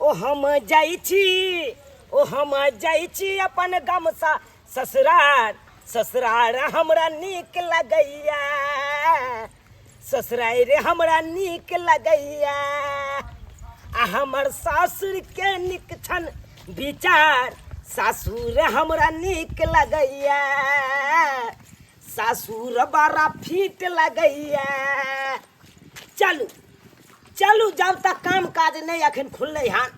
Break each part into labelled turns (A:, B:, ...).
A: ओ हम जाइ छी, ओ हम जाइ छी अपन गामसँ ससुरार, ससुरार हमरा नीक लगैया, ससुरार हमरा नीक लगैया। आ हमर सासुरके नीक छन विचार, सासुर हमरा नीक लगैया, सासुर बड़ा फीट लगैया। चलू चलू, जब तक काम काज नहीं अखन खुललै हन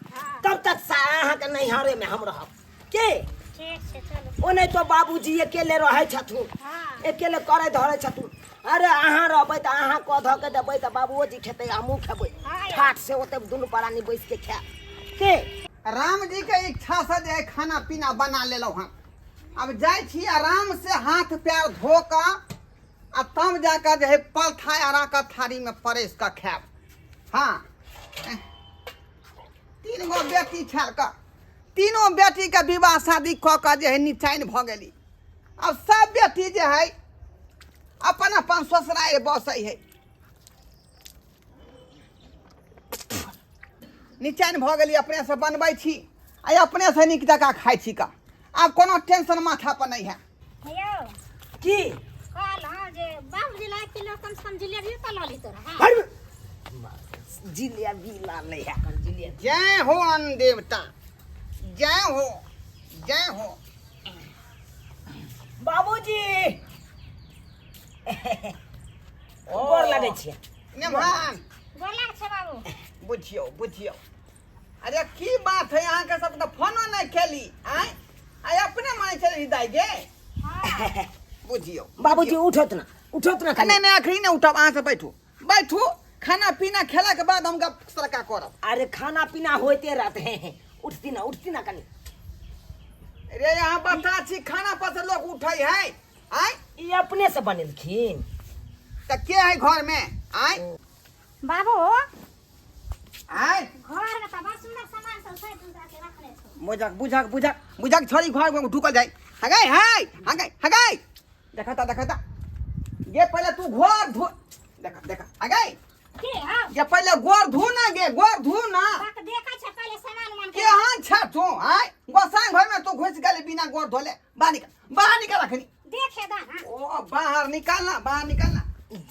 A: तब तक अहाँके नैहरे में हम रहब के।
B: ठीक छै, चलू।
A: ओ नहीं तो बाबूजी अकेले रहै छथुन, अकेले करै धरै छथुन। अरे अहाँ रहबै तऽ अहाँ कऽ धऽ के देबै तऽ बाबुओ जी खेतै, हमहूँ खेबै। ठाठ से ओते दुनू प्राणी बैस के खायब के।
C: राम जी के इच्छा से जे खाना पीना बना लेलहुँ हन, अब जाइ छी आराम से हाथ पैर धो कऽ आ तब जाकऽ जे है पलथा अरा कऽ थारी में परसि कऽ खायब। हाँ, तीन गो बेटी छल कऽ, तीनों बेटी के विवाह शादी कऽ कऽ जे है निचाइन भऽ गेली। अब सब बेटी जे है अपन अपन ससुरारि बसै है, निचाइन भऽ गेली। अपने से बनबै छी आ अपने से नीक जकाँ खाइ छी कऽ, आब कोनो टेंशन माथा पर नहीं है।
B: हेयौ।
A: की?
B: कहलहुँ जे बाबूजी ला 1 किलो कम से कम जिलेबी तऽ लऽ लीतो रहए।
A: हट! जिलेबी ला लै है कन जिलेबी।
C: जय हो अन्न देवता, जय हो, जय हो।
A: बाबूजी गोर लगै छियै।
C: नेभान।
B: गोर लागै छै बाबू।
C: बुझियौ बुझियौ, अरे की बात है, अहाँके सब तऽ फोनो नहि केली। आँय आइ अपने मानै छलै दाइ गे।
B: हाँ।
C: बुझियौ
A: बाबूजी, उठत ना, उठत ना खाली।
C: नहीं नहीं, अखनी नहीं उठब, अहाँ से बैठू बैठू, खाना पीना खेला के बाद हम गप सरका करब।
A: अरे खाना पीना होते रहते हैं, उठती ना, उठती ना कनी।
C: रे यहाँ बता छी, खाना पर से लोग उठै है। आँय
A: ई अपने से बनेलखिन।
C: तऽ के है घर में? आँय
B: बाबू।
C: आँय
B: घर में तऽ बड़ सुंदर सामान सब छै, तू जाके रखने छौ।
C: बुझक बुझक बुझक बुझक, छोरी घर में ढुकल जाय। हगाय हाय हगाय हगाय, देखता देखता गे, पहले तू घर धो, देखा देखा हगाय।
B: के हाँ?
C: ये पहले गोर धो ना गे, गोर धो ना।
B: बाक देखा छै पहले सामान उमान
C: के हां छा तू? आय गोसाई घर में तू घुस गेली बिना गोर धोले। बाहर निकल, बाहर निकल अखनी।
B: देखे दा ना।
C: ओ बाहर निकालना, बाहर निकालना।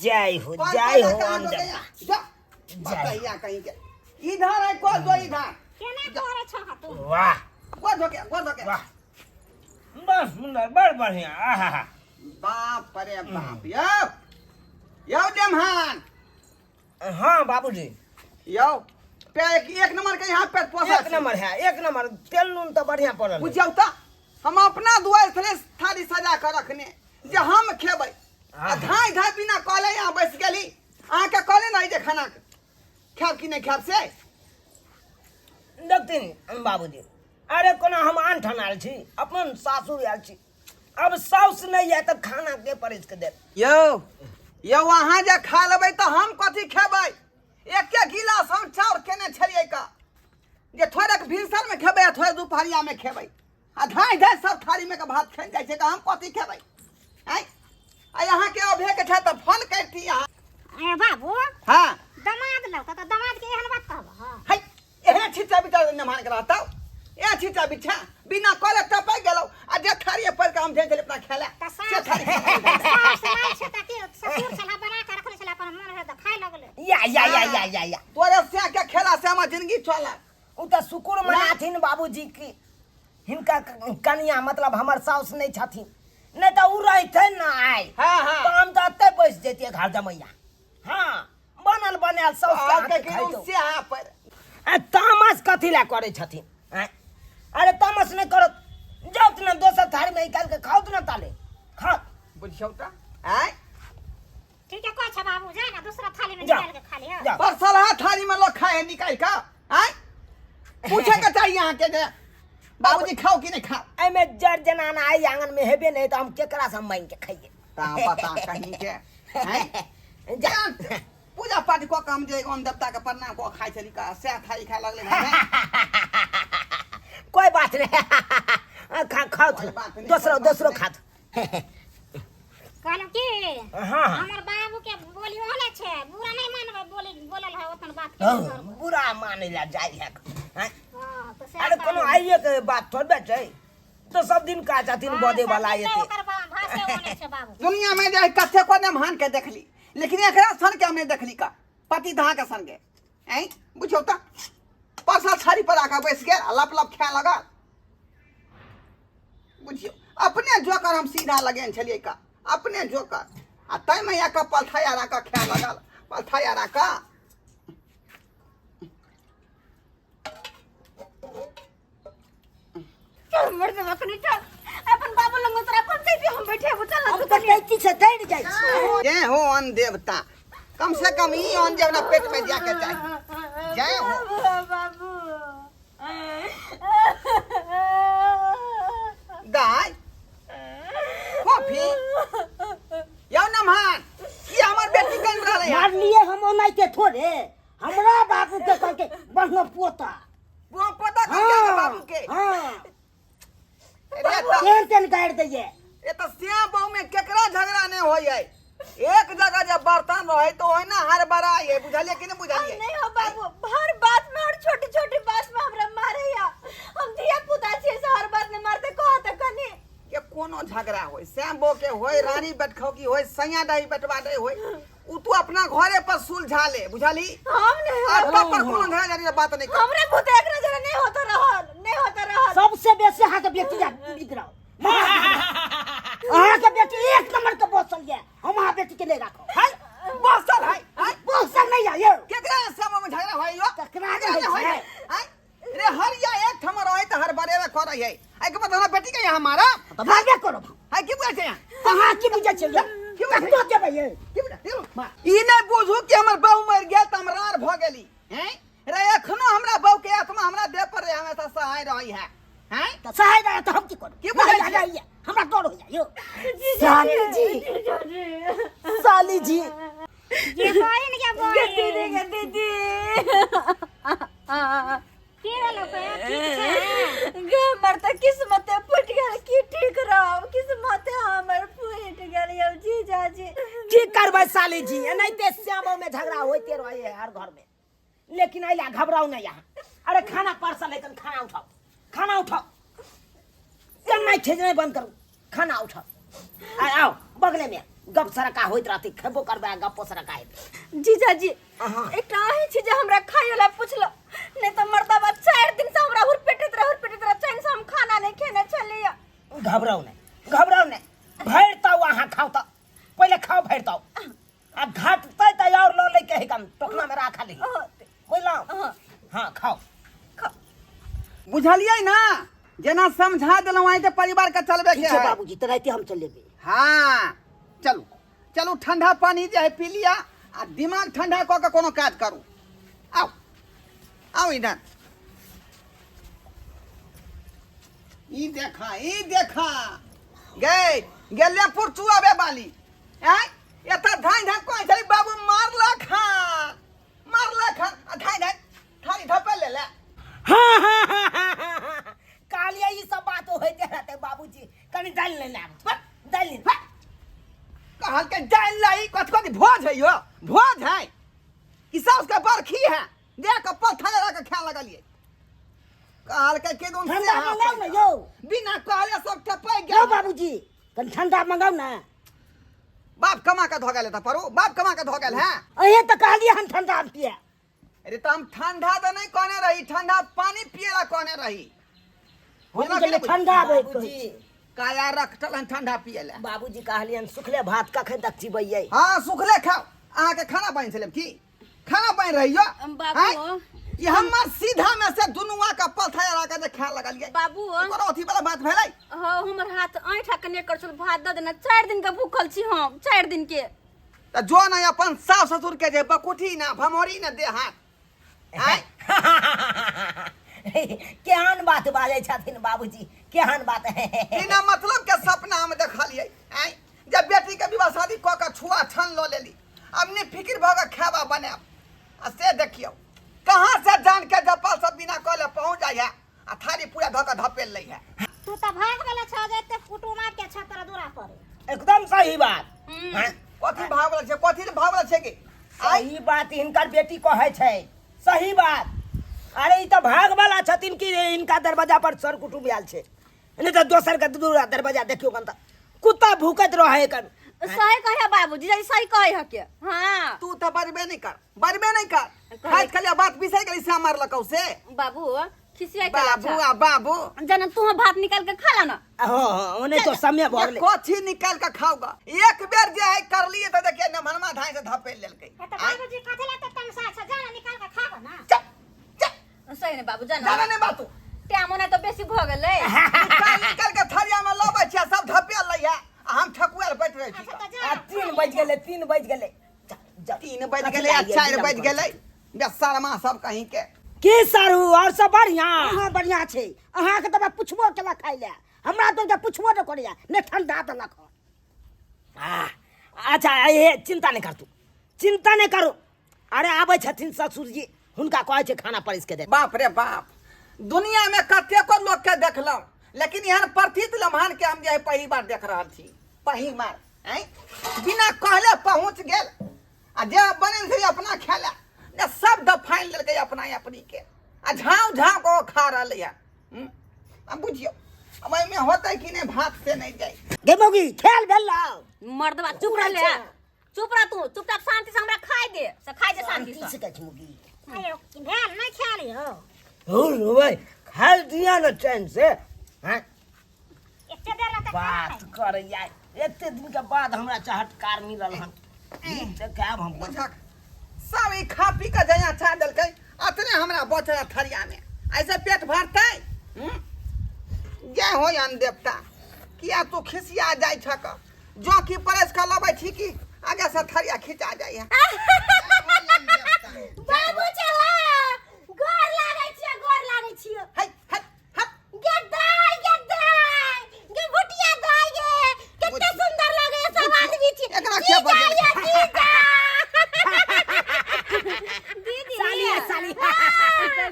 A: जय हो,
C: कौन
A: जय
C: कौन
A: हो
C: कहाँ
A: अन्न
C: तो
A: देवता।
C: गया? जा।
A: जय।
C: बताइया कहीं के इधर है, गोर धो इधर।
B: केना करे छह तू?
A: वाह।
C: गोर धो के, गोर धो के।
A: वाह, बड़ सुंदर, बड़ बढ़िया। आहा
C: बाप रे बाप। यौ यौ देमहान।
A: हाँ बाबूजी।
C: यौ पे एक नंबर के यहाँ पे पोसा।
A: एक नंबर है, एक नंबर। तेल नून तो बढ़िया पड़ल है।
C: बुझियौ तऽ हम अपना दुआरि छलै थाली सजा कऽ रखने जे हम खेबै, आ धाय धाय बिना कहले यहाँ बैस गेली। अहाँके कहले नहि जे खाना खायब कि नहि खायब से।
A: देखथिन बाबूजी, अरे कोना हम आन ठान आयल छी, अपन सासुर आयल छी, अब साउस नहीं है तऽ खाना के परसि के देत?
C: यौ यौ, अहाँ जे खा लेबै तऽ हम कथी खेबै? एके गिलास हम चाउर केने छलियै का जे थोड़ेक भिनसरमे खेबै आ थोड़े दुपहरियामे खेबै, आ धाँइ धाँइ सब थारीमे के भात खानि जाइ छै, तऽ हम कथी खेबै? आँय, आ अहाँके अभेके छै तऽ फोन करती अहाँ।
B: ए बाबू।
C: हाँ।
B: दमाद लग तऽ दमाद के एहन बात कहब?
C: है, एहने छिच्चा बिचा नमान के रहतौ, ए छिच्चा बिछा बिना कहले टपक गेलौ, आ जे थारी पर के हम भेज देले अपना खेला
B: तऽ
C: से
B: सास
C: थारी खेला।
B: सास नहि छै तऽ के ससुर छला, बना के रखने छला, अपन मन भेल तऽ खाय लगलै।
A: या या या या या या।
C: तोरे से के खेला से हमर जिंदगी चलल।
A: ओ तऽ शुक्र मनाथिन बाबूजी की हिनका कनिया मतलब हमर साउस नहीं छथिन, नहीं तऽ उ रहितै ना आइ।
C: हाँ, हाँ।
A: तऽ हम तऽ एतै बैस जैतियै घर जमैया। हाँ, बनल बनायल साउस के
C: और
A: हाथे
C: के
A: खाइतौ।
C: से यहाँ पर
A: आ तामस कथी लए करै छथिन? आँय? अरे तामस नहि करत, जाउ ने दोसर थारी में निकालि के खाउ ने, ताले खाउ।
C: बुझियौ तऽ आँय।
B: ठीक है, कहै छै बाबू, जा ना दूसरा थाली में
A: जा।
B: निकाल के खा लिअ।
A: जा।
C: पर सलाह थाली में लोग खाए है निकाल के? आँय, पूछे के चाहिए अहाँ के जे बाबूजी खाओ कि नहीं खाओ।
A: एहिमे जर जनाना आइ आंगन में हेबे नहीं तऽ हम केकरा से मांगि के खाइए?
C: ता पता कहीं के आँय?
A: जा।
C: पूजा पाठ कऽ के हम जे अन्न देवता के प्रणाम कऽ खाइ छली का सएह थाली खाए लगलै भाई।
A: कोई बात नहीं, खा खाओ।
C: कोई बात नहीं,
A: दोसरो
C: कोई बात
A: दोसरो
C: नहीं।
A: खात।
B: कहलहुँ की,
A: हाँ, हाँ।
B: हमर बाबू के बोली ओहने छै, बुरा नहि मानबै, बोली बोलल है ओतन बात के।
A: हाँ, बुरा माने ला जाइ है। हाँ? आइए के बात थोड़बे छै तो सब दिन का छथिन बजे वाला एते
B: ओकर भाषे ओने छै बाबू
C: दुनिया में जे कते को ने के देखली लेकिन एकरा सन के हमने देखली का पति दहा के सन के ऐं बुझियौ तऽ परसा छाड़ी पर आके बैस गेल आ लप लप खाए लगल बुझियौ अपने जोकर हम सीधा लगेन छलियै का अपने जोकर आ ताहिमे आके पलथाया राखऽ खाए लगल पलथाया राखऽ
D: चल मर दे अखनी चल अपन बाबू लंग तोरा पंचायती हम बैठे हो चल ना
A: हम
D: तू
A: तऽ
D: कनी
A: कैची से डर जाइ छी
C: जय हो अन्न देवता कम से कम ई अन्न जे अपना पेट में जाके चाही जय हो
D: बाबू
C: दाय कॉफी यौ नमहन की हमर बेटी कन रहलै हन
A: मारलिए हम ओनाहिते थोड़े हमरा बाबू के कहलकै बढ़िया पोता
C: वो पता कर के बाबू के
A: हाँ
C: अरे त
A: तेन तेन गाड़ि दैये
C: ए त श्याम बहु में केकरा झगड़ा नहीं होय है एक जगह जब बर्तन रहे तो ओहिना हड़बड़ाई है बुझलिए कि नहीं बुझलिए
D: नहीं हो बाबू हर बात में और छोटी छोटी बात में हमरा मारे या हम धिया पुता छियै से हर बात में मारते कहत कनी
C: के कोनो झगड़ा होय श्याम बहु के होय रानी बैठखौ की होय सैया दही बटवा दे होय उ तू अपना घरे पर सुलझा ले बुझली
D: हम नहीं
C: और तब पर कोनो झगड़ा झाड़ी बात नहीं कर
D: हमरा भूत एकरा जरा नहीं होता रहल नहीं होता रहल
A: सबसे बेसी अहाँके बेटी बिगड़ाओ अहाँके बेटी एक नंबर के बसल ये हम अहाँ बेटी के नहीं राखब
C: हाय बसल हाय हाय
A: बसल नहीं है यो
C: केकरा श्याम में झगड़ा होय यो
A: केकरा नहि होइ छै?
C: हाय रे हरिया एक ठम रहे त हर बरेवे करे है आई के मतलब हमरा बेटी के यहाँ मारा
A: तऽ मारबे करब
C: हाय की बुझै छै यहाँ
A: अहाँ की बुझै छियै यौ?
C: की बुझै
A: कतौ देबै यौ?
C: की बुझै ई नहि बुझू कि हमर बहू मरि गेल तऽ हम रार भऽ गेली हैं रे एखनो हमरा बहू के आत्मा हमरा देह पर रहे हमेशा सहाय रही है हैं
A: तऽ सहाय रहै तऽ हम की करू
C: की बुझै
A: नहि,
C: छियै?
A: नहि, हमरा डर होइया यौ साली जी साली जी
B: ये बहिन के बहिन
D: दीदी के दीदी
B: की भेलो के ठीक छै
D: गे हमर तऽ किस्मते फूटि गेल की ठीक रहब किस्मते हमर फूटि गेल यौ जीजाजी
A: की करबै साली जी एनाहिते श्यामो में झगड़ा होइते रहे है हर घर में लेकिन अइला घबराउ नहीं यहाँ अरे खाना पार्सल है तन खाना उठाओ खाना उठाओ कन्ना खेजनाइ बंद करू खाना उठाओ आ आओ बगले में गप सरका होइत रहतै खेबो करबै आ गप्पो सरका हेतै
D: जीजाजी
A: अहाँ।
D: एकटा अहीं छी जे हमरा खाय वाला पुछलो नहीं तऽ मर्दाबा 4 दिन से हमरा हुरपेटैत रह हुरपेटैत रह चैन से हम खाना नहीं खेने छलियै
A: घबराउ नहीं घबराउ नहीं भरि ताऊ अहाँ खाउ तऽ पहिले खाउ भरि ताऊ आ घटतै तऽ और लऽ लैके है कम टोकना में राखल है बुझलहुँ हाँ खाउ
C: बुझलियै ना जेना समझा देलहुँ आइ के परिवार के चलबे
A: ठीक
C: के
A: छै
C: है
A: बाबूजी तऽ राति हम चलेबै
C: हाँ चलू चलू ठंडा पानी जे है पी लिया आ दिमाग ठंडा कऽ के कोनो काज करू आउ आउ इधर ई देखा ई देखा गए गेले पुरचुआबे बाली आँय एतऽ धाँइ धाँइ कहै छलै बाबू मारलक हन मारलक हन आ धाँइ धाँइ थारी धपे लेले
A: कहलियै ई सब बात होइते रहतै बाबूजी कनि दालि लेने आबू दालि लेने
C: कहलकै जानि लै कथी कथी भोज है यो भोज है कि साउस के बरखी है देख के पत्थर लगा के खाए लगलिए कहलकै के दुन
A: ठंडा मंगाउ ने यौ
C: बिना कहले सब टपै
A: यौ
C: गेल
A: बाबूजी कनि ठंडा मंगाउ ने
C: बाप कमा के धो गेल तऽ परो बाप कमा के धो गेल है
A: अहें तऽ कहलियै हम ठंडा पिए
C: अरे तऽ हम ठंडा तऽ नहीं कहने रही ठंडा पानी पिए ला कहने रही
A: हम
C: बुझलक
A: कहलियै
C: कि
A: ठंडा आबै
C: बाबूजी काया रखतल हन ठंडा पिए ला
A: बाबूजी कहलियन सुखले भात कखन तक चिबैयै
C: हाँ सुखले खाओ अहाँके खाना बनि छलै की खाना बनि रही यो
D: बाबू।
C: आँय? ई हमर सीधा में से दुनुआ का पलथा लगा के खाए लगलियै
D: बाबू।
C: कोनो अथी वाला बात भेलै
D: हो हमर हाथ ऐठा के नहि कर छल भात दऽ देना 4 दिन के भूखल छी हम 4 दिन के
C: तऽ जो ने अपन सास ससुर के जे बकुठी ना भमोरी ना दे हाथ आँय?
A: केहन बात बाजै छथिन बाबूजी केहन बात
C: बिना मतलब के सपना हम देखलियै आँय जब बेटी के विवाह शादी कऽ के छुआ छन लऽ लेली अब ने फिक्र भऽ के खेबा बनायब आ से देखियौ कहाँ से जान के जपाल सब बिना कहले पहुँच जाइ है आ थारी पूरा धऽ के धपेल लै है
B: तू तऽ भाग वाला छह जाते कुटुम के छह तोरा दूरा पर
A: एकदम सही बात हाँ?
C: कथी भावल छै कथी ले भावल छै के
A: सही बात हिनकर बेटी कहै छै सही बात अरे ई तऽ भाग वाला छथिन कि इनका दरवाजा पर सर कुटुम्ब आयल छै, नहीं तऽ दोसर के दूरा दरवाजा देखियौ कन तऽ कुत्ता भूकैत रहे कन।
D: सही कहे बाबू, जीजाजी सही कहे हके। हाँ
C: तू तऽ बजबे नहीं कर, बजबे नहीं कर, खाइत खाली बात बिसरि गेली से मारलकौ से।
D: बाबू खिसिया के
C: बाबू आ बाबू
D: जना तू भात निकाल के खा ला ना।
A: हाँ हाँ, ओने तो समय भऽ गेलै।
C: कथी निकाल के खाओगा, एक बेर जे है करलिए तऽ देखिए नमनमा धाय से धपेल लेलकै।
B: तऽ बाबूजी कथी ला तऽ तमसा छ, जाना निकाल के खाबो ना।
C: चल चल
D: सही ने बाबू, जाना
C: जाना नहीं बातू,
D: टाइम ओना तो बेसी भऽ गेलै।
C: निकाल निकाल के थरिया में लबै छियै, सब धपेल लैया आ हम ठकुआल बैठ रहै छी।
B: अच्छा तऽ जा।
A: आ 3 बज गेलै, 3 बज गेलै।
C: 3 बज गेलै आ 4 बज गेलै, बेसरमा सब कहीं के।
A: की सारू और सब बढ़िया? हाँ बढ़िया छै। अहाँके तऽ पुछबो केलक खाइ लए, हमरा तो पुछबो नहि करैया, नहि ठंडा देलक। अच्छा हे चिंता नहीं कर, तू चिंता नहीं करू। अरे आबै छथिन ससुर जी, हुनका कहै छै खाना परसि के दे।
C: बाप रे बाप, दुनिया में कतेको लोक के देखलहुँ, लेकिन एहन प्रतीत लम्हान के हम जे है पहली बार देख रहल छी, पहली बार। आँय बिना कहले पहुँच गेल आ जे बनल छै अपना खेला ने सब दफाइन लेलकै अपना अपनी के आ झाँव झाँव के खा रहलै है। अब बुझियौ अब एहिमे होतै कि नहि भात से नहि जाइ।
A: गे मौगी खेल भेल लाओ।
D: मर्दबा चुप रह ले, चुप रह तू, चुपचाप शांति से हमरा खाइ दे, से खाइ दे शांति से।
A: से कहै मौगी।
B: आयो भेल नहि खेल यौ।
A: हो रे खाइ दिया न चैन से। हैं
B: एते देर लगतै
A: बात करैया, एते दिन के बाद हमरा चहटकार मिलल हन। देखायब हम।
C: बुझक सब ई खा पी के जया छा देलकै, अतने हमरा बचल थरिया में, ऐसे पेट भरतै? जय हो अन देवता, किया तू खिसिया जाइ छक, जो की परस के लबै छी कि आगे से थरिया खिंचा जाइ है।
B: बाबू चला गोर लागै छियै, गोर लागै छियै।
C: है है है
B: गे दाइ, गे दाइ, गे भुटिया दाइ गे, कते सुंदर लगे सब आदमी छी।
C: एकरा के बजल?
B: जीजा।
D: दीदी
A: साली है, साली।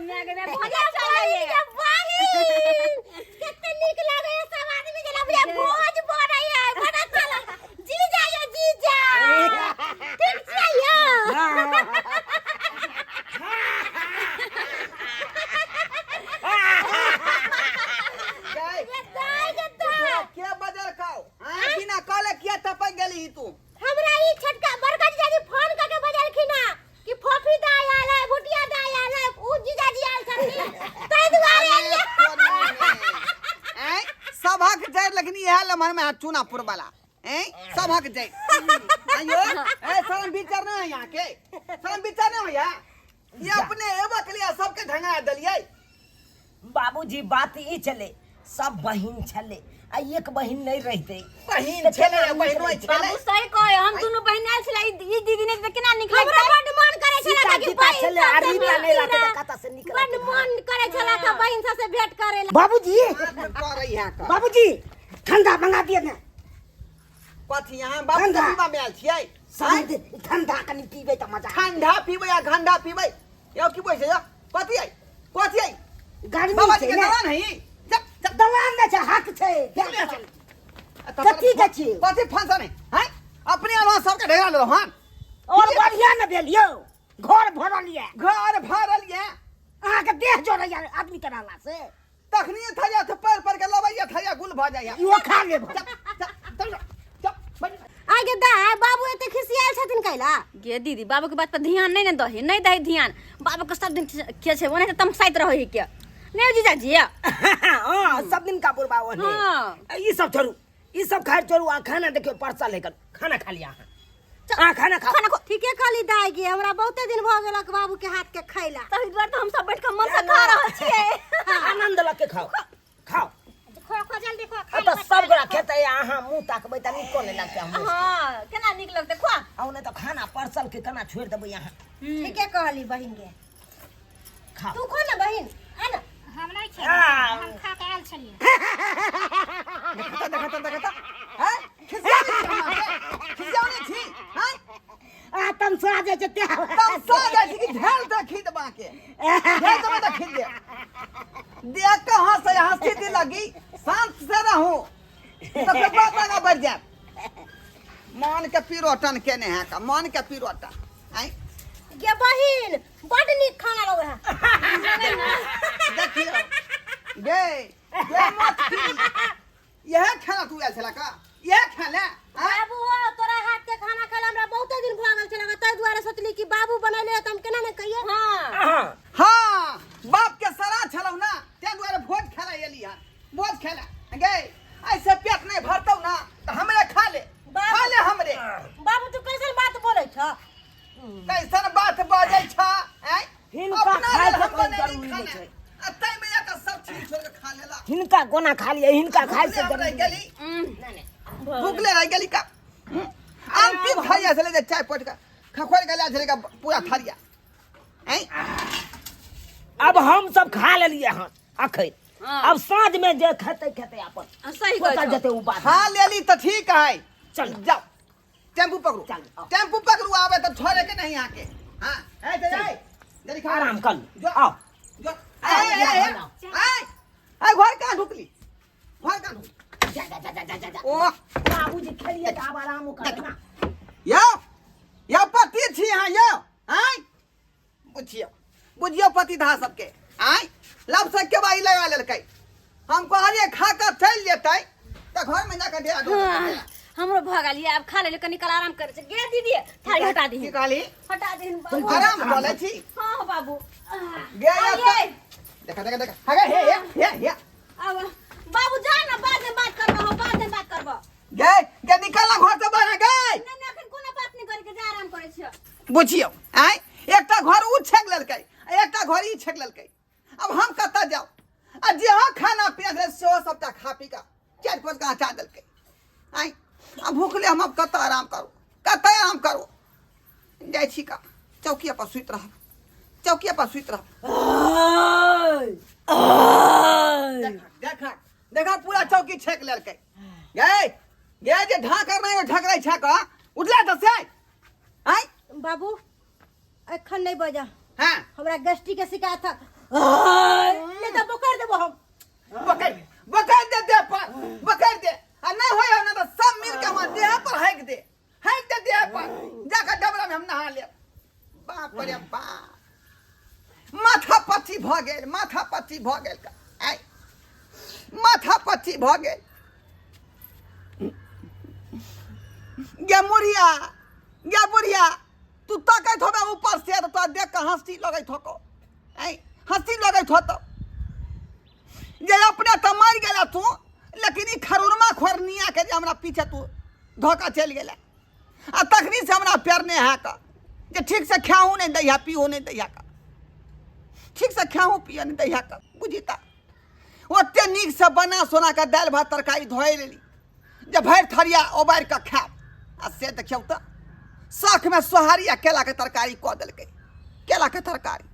D: मैं के भजा चले
B: गे बहिन, कते नीक लगे सब आदमी, जेना बुझाय भोज बनै है, बड़ा अच्छा लगे। जीजा यो जीजा, ठीक छियै यो?
C: गै,
B: गे दाइ, गे दाइ।
C: के बजल खाओ? हाँ बिना कहले किया टपक गेली तू?
B: हमरा ई छोटका बड़का जीजाजी फोन करके बजलखिन हँ कि फोफी दाइ आयल है, भुटिया दाइ आयल है, उ जीजाजी आयल छथिन, ताहि दुआरे एलियै।
C: ऐं सभक जड़ लेकिन इएह लम्हर में चूनापुर वाला। ऐं सभक जड़ आयो। ए शर्म विचार नहीं है यहाँ के, शर्म विचार नहीं है ये अपने एबा के लिए सबके ढंगा देलियै।
A: बाबूजी बात ई छलै, सब बहिन छलै आ एक बहिन नहीं रहते।
C: बहिन छलै, बहिनो छलै।
D: बाबू सही कहे, हम दुनू बहिन आयल छलै, ई दीदी ने तऽ केना निकलै?
B: हमरा बड्ड मन करै छलै
A: सीता
B: कि
A: गीता
B: बहिन
A: छलै, आ
B: सबसे
A: रीता नहीं
B: भेंट
A: रहते
B: करै।
A: तऽ कतऽ से निकलत?
B: बड्ड मन करै छलै कि बहिन सबसे भेंट करै ला।
A: बाबूजी
C: करै है का?
A: बाबूजी ठंडा मंगा दिए ने।
C: कथी यहाँ बाबू
A: ठंडा।
C: पीबा में आयल छियै?
A: सब ठंडा कनि पीबै तऽ मजा।
C: ठंडा पीबै आ घंडा पीबै यौ की बोलै छै यौ? कथी है, कथी है?
A: गर्मी
C: बाबा जी
A: छै
C: के
A: ने।
C: दलान है ई। जब जब
A: दलान नहि छै, हक छै। कथी के छी?
C: कथी फंक्शन है? हैं अपने अलावा सबके ढेरा लेलहुँ हन।
A: और बढ़िया ने भेल यौ, घर भरल यऽ।
C: घर भरल यऽ।
A: अहाँके देह जोड़ैया आदमी के रहला से।
C: तखनी थरिया से पैर पर के लबैया थरिया गुल भऽ जाइया।
A: इहो खा लेब।
C: चप चप चप चप।
B: आगे दाइ, बाबू एते खिसियाल छथिन कैला?
D: गे दीदी, बाबू के बात पर ध्यान नहीं ने दही, नहीं दही ध्यान। बाबू के सब दिन के छै, ओनाहिते तमसाइत रहै के नहीं जीजाजी?
A: हाँ सब दिन का बुढ़बा ओहने।
D: हाँ।
A: ई सब छोड़ू, ई सब खाइ छोड़ू, आ खाना देखियौ परसल है, खाना खा लिया अहाँ। अहाँ खाना खाओ।
D: खाना खो।
B: ठीके कहली दाइ गे, हमरा बहुते दिन भऽ गेलक बाबू के हाथ के खैला।
D: तहि दुआरे तऽ हम सब बैठ के मन से खा रहल छियै।
A: आनंद लऽ के खाओ, खाओ।
B: खो खो जल्दी खो,
A: आ तऽ सब गोरा खेतै, अहाँ मुँह ताकबै तऽ नीको नहि लगतै हमरो।
D: हाँ केना नीक लगतै, खुआ।
A: आ नहि तऽ खाना परसल के केना छोड़ि देबै अहाँ?
B: ठीके कहली बहिन गे।
A: खाओ।
B: तू खो ना बहिन, आ ना। हम नहीं खेबै, हम खा के आयल छलियै।
C: देखता देखता देखता हैं खिसिया नहीं छी हमरा से? खिसिया नहीं छी हैं?
A: आ तमसा जाइ छै तें।
C: तमसा जाइ छी कि ढेल दे खीद बाके, ढेल देबै तऽ खीद दे। देख के हंस हंसी दी लगी, शांत से रहू तो फिर बात आगा बढ़ जाए। मन के पिरोटन केने है का, मन के पिरोटन। आँय
B: गे बहिन, बड नीक खाना लगै है।
C: देखियो गे गे मत यह खाना तू आयल छला का यह खाना आँय?
B: बाबू हो, तोरा हाथ के खाना खाला हमरा बहुते दिन भऽ गेल छल, ताहि दुआरे सोचली कि बाबू बनैले तऽ हम केना नहि कहियै।
D: हाँ।
A: हाँ।
C: हाँ, बाप के सरा छलौ ना, ताहि दुआरे भोज खेला एली हन, भोज खेला गे। ऐसे पेट नहीं भरतौ ना तऽ हमरे खा ले, खा ले हमरे।
B: बाबू, तू कैसन बात बोलै छ?
C: कैसन बात बाजै छ? आँय?
A: हिनका
C: अपना
A: खाय
C: लेल
A: के
C: हम
A: कोई
C: बनेली
A: जरूरी
C: खाना।
A: नहि छै।
C: आ ताहिमे एकर सब चीज छोड़ि के खा लेला।
A: हिनका कोना खा लियै, हिनका खाय से
C: भूखले हम रहि
A: जरूरी
C: गेली,
A: नहि।
C: भूखले रहि गेली का। अंतिम थारिया छलै जे चाय पट के खखोरि के लए छलै का पूरा थारिया। आँय?
A: अब हम सब खा लेलियै हन अखन।
D: हाँ।
A: अब साँझ में जे खेतै खेतै अपन।
D: सही कहै
A: सोचल
D: छौ।
A: जेतै ओ बात।
C: खा लेली तऽ ठीक है।
A: चल।
C: जाओ, टेम्पू पकड़ू।
A: चल, आओ।
C: टेम्पू पकड़ू, आवे तो छोड़े के नहीं आके। हाँ, ए चल ए जल्दी खा।
A: आराम कर लो।
C: जो।
A: आओ।
C: जो, ए ए ए ए ए, घर कहाँ ढुकली, घर कहाँ ढुकली?
A: जा जा जा जा जा जा।
C: ओ
A: बाबूजी खेलिए तऽ आब आराम कर ना।
C: यो यो पति छी यहाँ यो। आय बुझियो, बुझियो पति धा सबके। आय लब से के बाई लगा लेलकै। हम कहलिए खा के चलि जेतै तऽ घर में जाके डेरा डोल देतै।
D: हमरो भऽ गेल, आब खा लेली, कनी काल आराम करै छै। गे दीदी, थारी हटा
C: की
D: दीही।
C: कहली?
D: हटा दीही बाबू।
C: आराम कऽ लै छी।
D: हाँ बाबू।
C: गे या
D: आइए।
C: देखा देखा देखा, हगे हे हे हे हे।
D: आब बाबू जा ना, बाद में बात करबो हम, बाद में बात करबो।
C: गे गे, निकल ना घर से बाहर गे।
D: नहीं नहीं, अखन कोनो बात नहीं करे के, जा आराम करै छियै।
C: बुझियौ, आँय, एकटा घर उ छेक लेलकै, एकटा घर ई छेक लेलकै। अब हम कतऽ जाउ? आ जेहो खाना पीना छलै सेहो सबटा खा पी कऽ चारि पाँच कऽ हटा देलकै। आँय, आ भूखले हम अब कतऽ आराम करू, कतऽ आराम करू? जाइ छी का चौकिया पर सुति रहब, चौकिया पर सुति रहब। देखा देखा देखा, पूरा चौकी छेक लेलकै। गे गे, जे ढाकर नहि ढकरै छै कऽ उठले तऽ से। आँय
B: बाबू, एखन नहि बजा।
C: हाँ।
B: हमरा गैस्ट्रिक के शिकायत है, नहीं तो बोकर देबो हम।
C: पकड़ पकड़ दे, देह पर पकड़ दे। आ नहीं होय हो ना तो सब मिल के हमार देह पर हैक दे, हैक दे देह पर, जाकर डबरा में हम नहा लेब। बाप रे बाप, माथा पच्ची भ गेल, माथा पच्ची भ गेल का। आय माथा पच्ची भ गेल। गे मुड़िया, गे बुढ़िया, तू तकैत होबे ऊपर से तऽ तोरा देख कऽ हँसी लगैत होतो। आँय, हँसी लगैत होतो जे अपने तऽ मरि गेला तू, लेकिन ई खरुरमा खोरनिया के जे हमरा पीछे तू धोखा चलि गेला, आ तखनी से हमरा पेरने है कऽ जे ठीक से खाहू नहि दैहा, पीहू नहि दैहा कऽ, ठीक से खाहू पिए नहि दैहा कऽ। बुझी तऽ ओते नीक से बना सोना कऽ दालि भात तरकारी धोए लेली जे भरि थरिया उबारि कऽ खायब, आ से देखियौ तऽ शौखमे सोहारी आ केलाके तरकारी कऽ देलकै, केलाके तरकारी।